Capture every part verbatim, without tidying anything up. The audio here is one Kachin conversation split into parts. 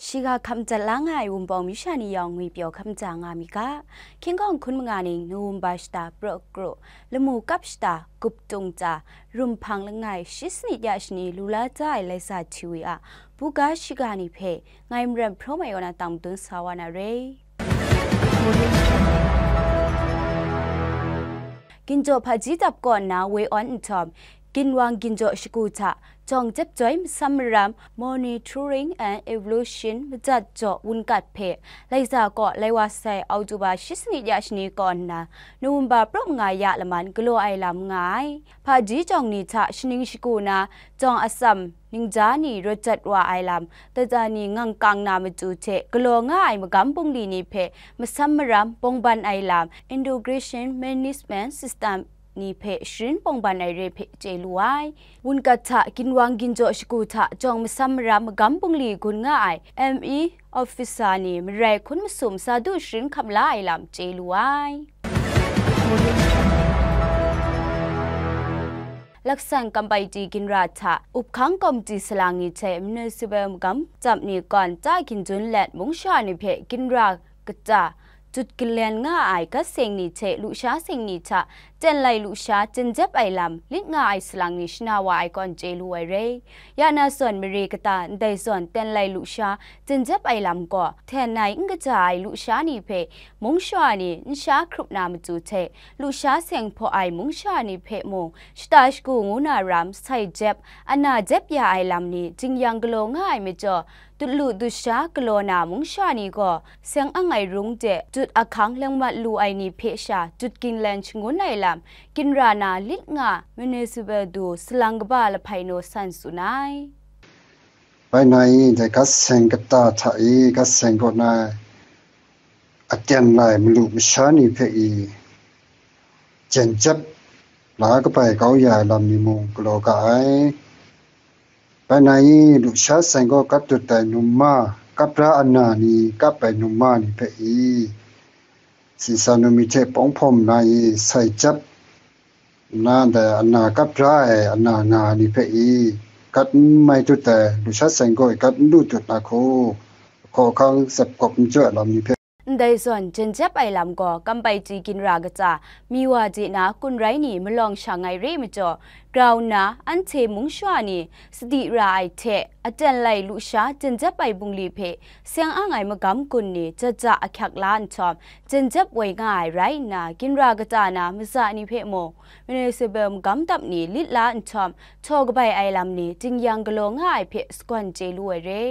Shiga hkam jat la nga ai Wunpawng masha ni yawng ngwi pyaw hkam ja nga mi ga. Hkying hkawng hkun manga ning November shata praw kru, lamu kap shata gup tung ja, rum hpang langai shi sanit ya shani lu la ja ai Laisa T V a buga shiga ni hpe ngai Maram Hpraw Mai Yaw na tang madun sa wa na re. Ginjaw hpaji dap kaw nna woi awn nhtawm, ginwang ginjaw shagu hta jawng jep joi masam maram, Monitoring and Evaluation majat jaw wunkat hpe, Laisa kaw lai wa sai October shi sanit ya shani kaw nna, November praw manga ya laman galaw ai lam nga ai. Hpaji jawng ni hta shaning shagu na, jawng atsam ningja ni rawt jat wa ai lam, tata ni ngang kang na matu hte galaw nga ai magam bungli ni hpe masam maram bawngban ai lam, Integration Management System ni hpe sharin bawngban ai re hpe chye lu ai. Wunkat hta ginwang ginjaw shagu hta jawng masam maram magam bungli gun nga ai M E officer ni marai hkun masum sa du sharin hkam la ai lam chye lu ai. Laksan Kampaiti ginra hta, up hkang komiti salang ni hte municipal magam tsap ni kawn ta ginjun let mungsha ni hpe ginra kata jut galen nga ai gat seng ni hte lusha seng ni hta ten lai lusha jen jep ai lam lit nga ai salang ni shana wa ai kawn chye lu ai re. Ya na zawn mare kata ndai zawn ten lai lusha jen jep ai lam gaw, hten ai n kaja ai lusha ni hpe mungsha ni n sha hkrup na matu hte, lusha seng hpaw ai mungsha ni hpe mung shata shagu ngu na ram sai jep, ana jep ya ai lam ni jing-yang galaw nga ai majaw, dut lu dut sha galaw na mungsha ni gaw, seng ang ai rung de jut ahkang leng mat lu ai ni hpe sha jut galen shangun ai lam, ginra na lit nga municipal du salang kaba lahpai naw san tsun ai. Bai na i, dai gat seng kata hta i, gat seng kaw na aten lai malu masha ni hpe i, jen jep la kabai kau ya ai lam ni mung galaw ga ai. Bai na i, lusha seng kaw kap dut ai numa, kap ra ana ni kap ai numa ni hpe i, sisa numi hte pawng hpawm na i, sai jep na ndai ana kap ra ai ana nga ni hpe i, gat n mai dut ai, lusha seng kaw i gat n lu dut na hku, hkaw hkang tsep kawp n jaw ai lam ni hpe. Ndai zawn jen jep ai lam gaw, Kampaiti ginra kata, mi wa de na kun rai ni malawng shang ai re majaw, grau nna, anhte mungsha ni sadi ra ai hte, aten lai lusha jen jep ai bungli hpe, seng ang ai magam gun ni jaja ahkyak la nhtawm, jen jep woi nga ai rai nna, ginra kata na matsa ni hpe mung, municipal magam dap ni lit la nhtawm, htaw kabai ai lam ni jing-yang galaw nga ai hpe sagawn chye lu ai re.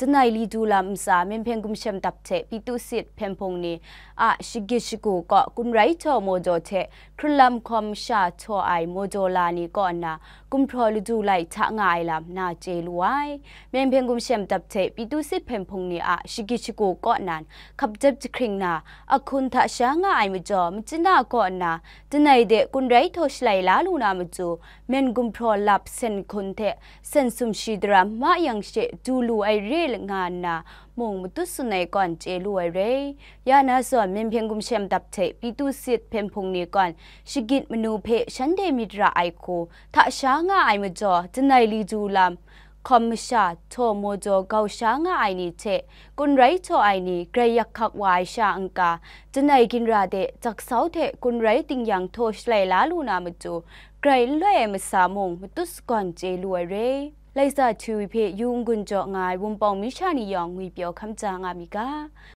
Janai li du lam ntsa Myen Hpyen Gumshem Dap hte Pitu Sit Hpyen Hpung ni a shagit shagu kaw Kunrai Htaw Mawdaw hte Hkrunlam Hkawm Masha Htaw ai Mawdaw la ni kaw nna gumhpraw ladu lai hta nga ai lam na chye lu ai. Myen Hpyen Gumshem Dap hte Pitu Sit Hpyen Hpung ni a shagit shagu kaw nan hkap jep jahkring na, ahkun hta sha nga ai majaw, machyin a kaw nna, janai de Kunrai Htaw shalai la lu na matu, myen gumhpraw lap sen hkun hte sen sumshi daram ma yang she du lu ai re nga nna mung matut tsun ai kawn chye lu ai re. Ya na zawn, Myen Hpyen Gumshem Dap hte Pitu Sit Hpyen Hpung ni kawn shagit manu hpe shanhte myit ra ai hku hta sha nga ai majaw, janai li du lam, hkawm masha, htaw mawdaw gau sha nga ai ni hte, Kunrai Htaw ai ni grai yak hkak wa ai sha n-ga, janai ginra de jaksau hte Kunrai Ting-yang Htaw shalai la lu na matu, grai n loi ai masa mung matut sagawn chye lu ai re. Laisa Htwi hpe yu n-gun jaw nga ai Wunpawng mi sha ni yawng ngwipyaw hkam ja nga mi ga.